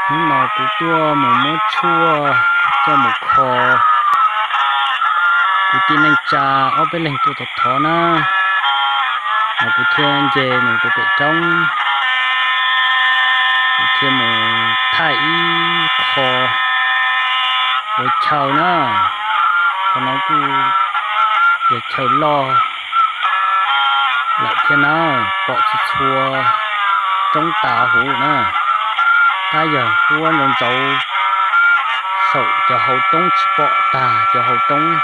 Hnub no kuv tuaj mus muab tshuaj coj mus kho kuv tij neej tsa ob peb leeg tuaj thov thov na, mas kuv thiaj nce mus rau pem roob, kuv thiaj mus thaij ib qho ua chaw na. Qhov no kuj yog chaw loj lawm thiab na, pom txhua txhua roob tas huv na. Tab yog huab ntsauv ntsauv saum cov hauv roob tsis pom tag cov hauv roob.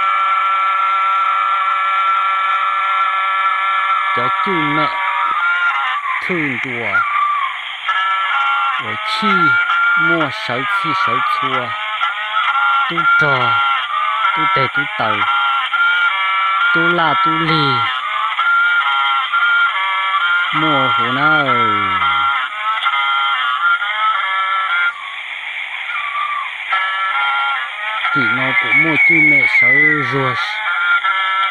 Cov cwj mem thwj nruas uas chij muaj sawv txhij sawv txhua, tub rog, tub teg tub taws, tub laj tub lig muaj huv na. Tim no kuj muaj cwj mem sawv zuag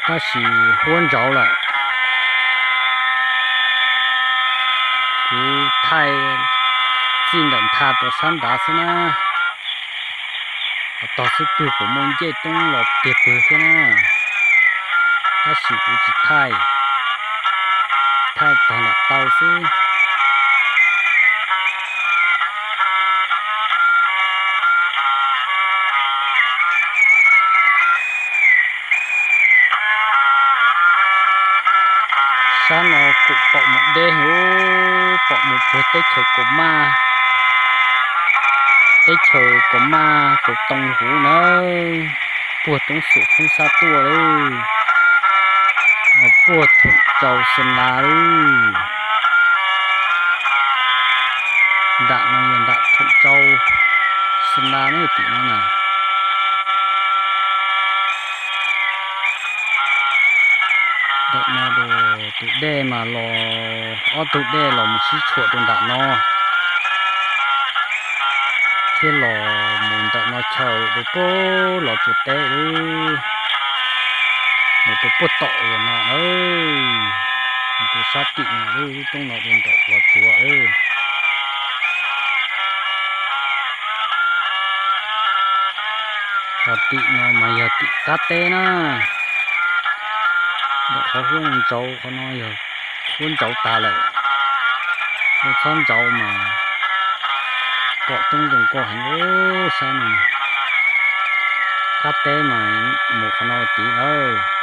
tab sis huab ntsauv lawm. Kuv thaij txij ntawm ntha rau sab nrad xwb na. Tog xub pwg kuj muaj ncej roob los tiag pwg thiab na, tab sis kuv tsis thaij, thaij tog nram taw xwb. Sab no kuj pom mus deb huv, pom mus puag teb chaws Kaus Maj, teb chaws Kaus Maj Kaus Tooj huv na, puag roob Xum Hoob Xab tuaj lawm, puag Thoom Tsau Xeem Las lawm. Nram no yog nram Thoom Tsau Xeem Las na, tim no na. Ntawm no tus dej mas los, ob tug dej los mus sib tshuam rau nram no, thiab los mus ntawm no chaw rau puag Los Tsuas teb lawm, mus rau puag tom uas no, mus rau sab tim no lub roob no rau ntawm Los Tsuas lawm. Ho tim no mas yog tim qab teb na, ntawm qhov huab ntsauv qhov no yog huab ntsauv tas lawm. Huab txhob ntsauv mas pom coob zoo nkauj heev sab no. Qab teb mas mus qhov no tid lawm.